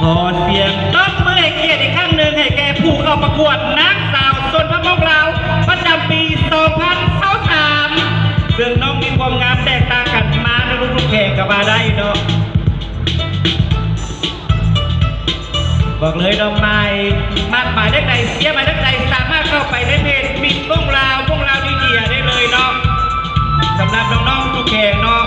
ขอเสียงตบมือให้เกียรติอีกครั้งหนึ่งให้แก่ผู้เข้าประกวดนางสาวชนพม่งลาวประจำปีสองพันยี่สิบสาม ซึ่งน้องมีความงามแตกต่างกันมาทุกๆแข่งก็ว่าได้เนาะ บอกเลยน้องใหม่ มักหมายเลขใด เชียร์หมายเลขใด สามารถเข้าไปในเพจมิสม่งลาว ม่งลาวมีเดียได้เลยเนาะ สำหรับน้องๆทุกแข่งเนาะ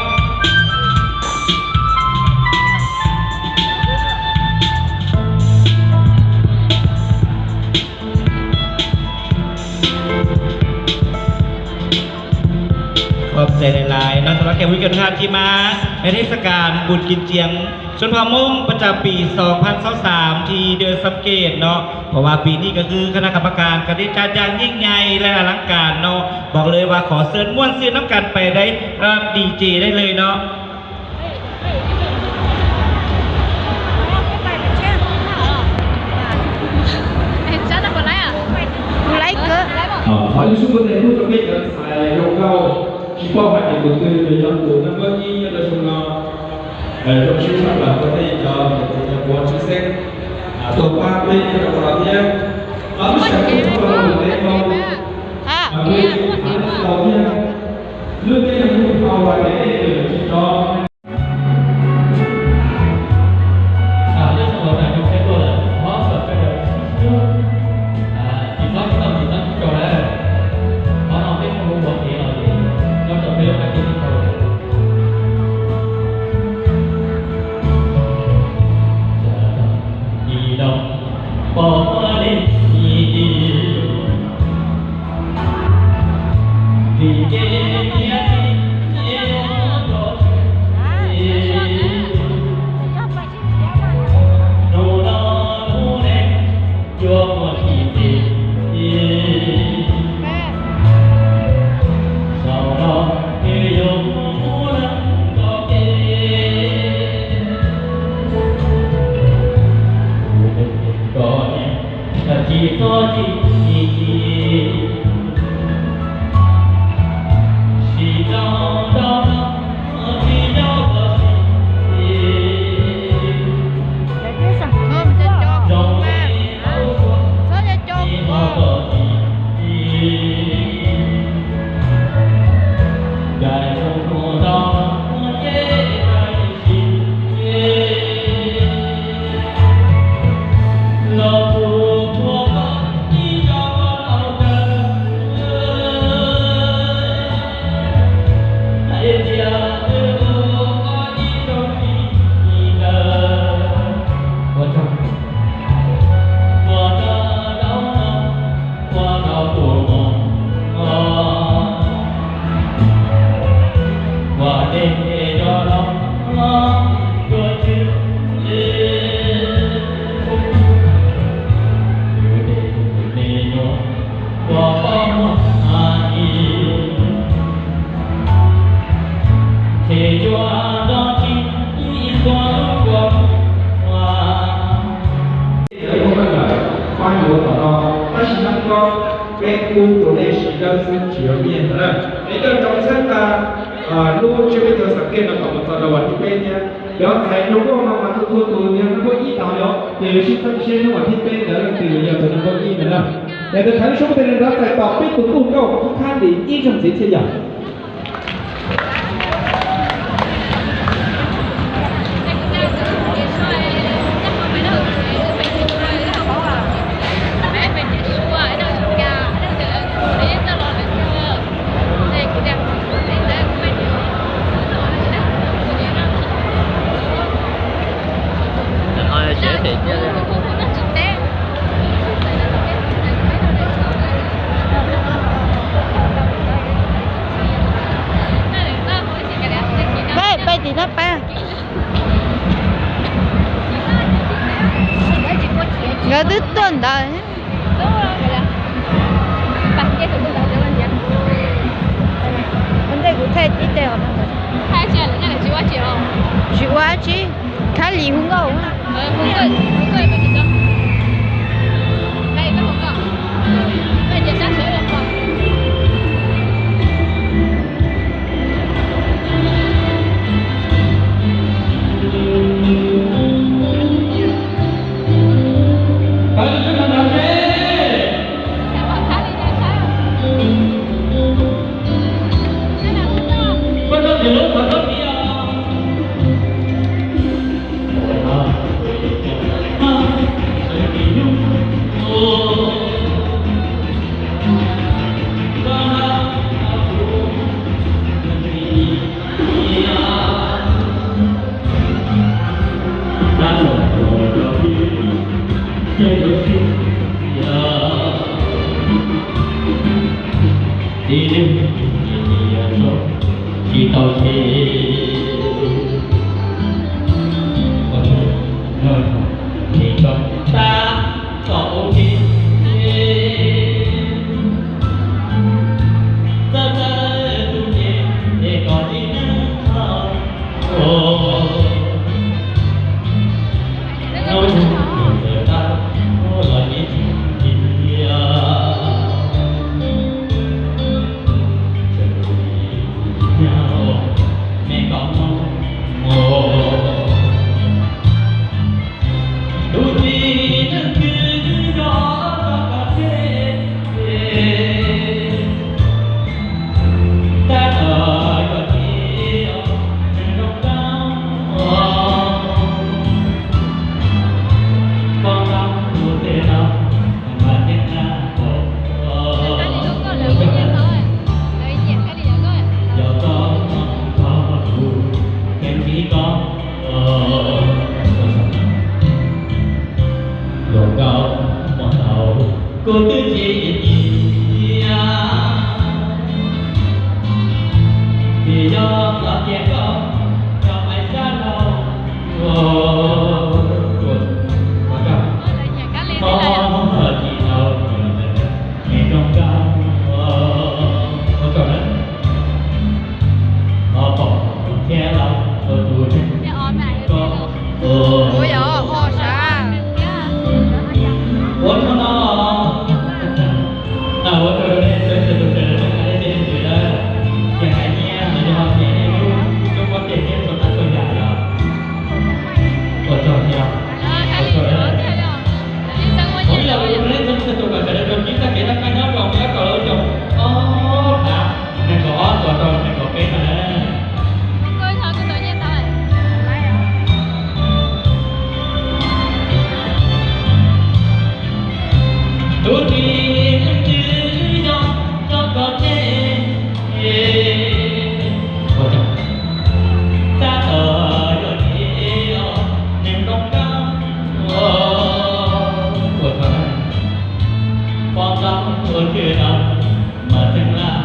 ขอบใจหลายๆเนาะ สำหรับแขกผู้มีเกียรติทุกท่านที่มาในเทศกาลบุญกินเจียงชนเผ่ามงประจำปีสองพันยี่สิบสามที่เดอะสเกตเนาะ เพราะว่าปีนี้ก็คือคณะกรรมการก็ได้จัดอย่างยิ่งใหญ่และอลังการเนาะ บอกเลยว่าขอเชิญม่วนซื่นน้ำกันไปได้รับดีเจได้เลยเนาะ Tus laib kawg. Qhov ib sub kuv tes hnub rau peb cov ntxhais zoo nkauj tsis paub hais tias tus twg yog tus naj npawb ib nyob rau xyoo no. Zoo siab tshaj plaws rau peb cov niam txiv cov puav tshwj xeeb tuaj pab peb nyob rau qhov no thiab. Lub sij hawm kuv tuaj rau lub teb no, kuv tsis tau thiab. Lub teb no kuv tau hais tias nej tsis tso. Qhov no peb muaj lub hua kev los es nyob rau peb lub qab teb tib tau lawm. Ib los pom muaj li ib, vim kev thiab txij ib los rau tsis, hnub no hnub ne yuav muaj tsis txij, zaum no nws yuav muaj leej txoj kev. Kuv tus koj niam tsis txhob txij txij, sim rau nraum no tsis nyob kom txij. Zoo li tau suav tsis nyob kom txij, ncaim zoo dua rau no ces tsis los tus tuag koj ib co koj tau kawg. Hais tias twb ua koj ib zaug tsis txij kawg. Ua tsaug. Ua tau zaum no, ua tau tus mus, ua dej cov los los tuaj tswv. Tus dej tus me nyuam ua poj muag hais, ces yuav nrog tsis ib txhua lub kua muag. Pab yuav tom no, tab sis nab koj peb kub rau nej sib dawb xwb tsis yuav nyiaj ntag na. Es coj tsoom txhawb tas lub tsiab peb tug xam kej no kom mus txog rau vas thib peb thiab. Cov ntxhais zoo nkauj no mas txhua txhua tus yog nab npawb ib tag los ces yuav sib txhawb seb hnub vas thib peb ntawd leej twg yuav yog tus nab npawb ib ntag na. Es tus thawj lub suab kuv tes neeg nrov txais tos peb tus tub nkauj khub khab li ib zaug ntxiv thiab yom. Peb peb tim no peb. Nkawd twb tuaj ntawd. Ua ntej kuv thaij ib teg os. Tsis ua dab tsi, khab lis hu nkauj. Tus twb tsis nyiam, vim yog los tias koj cov pais sab laug. Ua tsaug, tsis tau me zoo koj, ua tsaug na. Pom thiab los tus koj, ua tsaug no. Ua tsaug rau nej txhua tus sawv daws, nej hais tias nej ntxim na, ces hais nyiaj los yog hais tias nej lub, lub pob ntseg thiab txhua tsav txhua yam los ua tsaug thiab. Ua tsaug na. Thov ib los rau nej txhua tus kom sawv daws raug kib txoj kev noj qab nyob zoo, nyob rau lub xyoo ob phav nees nkaum ob txuas rau nees nkaum peb no na. Tus txiv neej twb yog coj koj tseg, tab tom yog tias neeg nroo kab ua, ua tsaug na. Pom tau ua twg los mas tseeb laj,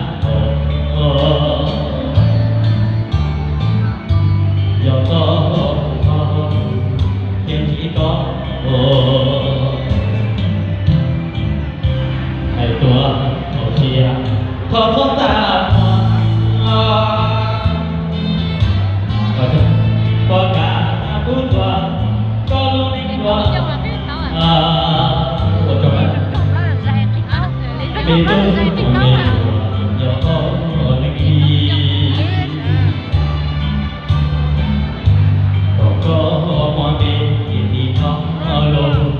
yog koj ua koj thiaj tsis koj ua. Hais tuaj hauv siab, thov txhob txaj muag, puas kam pub txhua koj lub neej dua. Ua tsaug, me tub me nyuam, yog koj ua neej li, kom koj muaj npe ib txhis tshaj lub,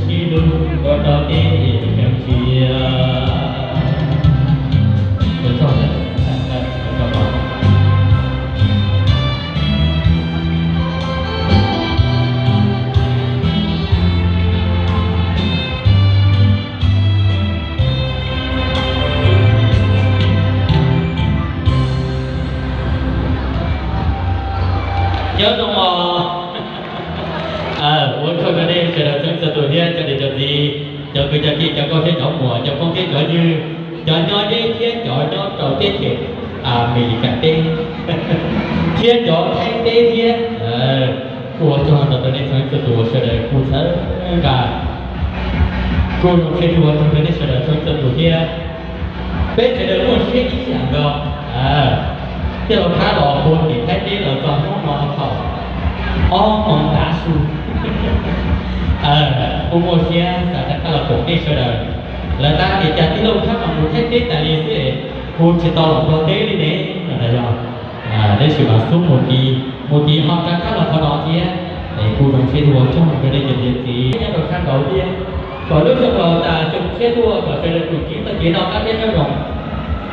sib hlub ua rau tej tseem tshiab. Ua tsaug, ua tsaug. Nyob zoo os. Ua tsaug rau nej sawv daws txhua txhua tus thiab cov niam cov txiv, cov kwv cov tij, cov nkauj thiab cov muam, cov phooj thiab cov ywg, cov nyob deb thiab cov nyob rau teb chaws Amelikas teb thiab cov Thaib teb thiab. Kuj ua tsaug ntau rau nej txhua txhua tus sawv daws kuj txhawb nqa. Kuj zoo siab thiab ua tsaug rau nej sawv daws txhua txhua tus thiab. Peb sawv daws muaj siab ib yam nkaus, thiaj los khab los puag tim Thaib teb los txog hnub no thaum ob moos tav su. Kuj muaj siab xav rov qab los koom nej sawv daws. Lawv tab tias cas tij laug Khab no mus Thaib teb tas li xwb, hu tsis tau los Nplog teb li ne no yog. Tab sis mas xub mus tid, mus tid ho rov qab los qhov no thiab. Es kuj zoo siab thiab ua tsaug rau nej cov niam txiv nyob rau sab nraud thiab, kom lub xyoo laus tas xyoo tshiab tuaj kom sawv daws tsum ceev txoj kev noj qab thiab nyob zoo.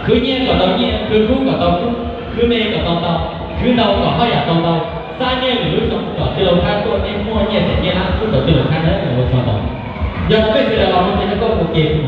Khwv nyiaj kom tau nyiaj, khwv kub kom tau kub, khwv me kom tau ntau, khwv ntau kom haj yam tau ntau. Xab nyiaj lwm lub xyoo kom tij laug Khab tuaj nej muaj nyiaj xiam nyiaj lab pub rau tij laug Khab nawb, ua tsaug ntau. Yog no peb sawv daws los mus ces koj mus ces kuv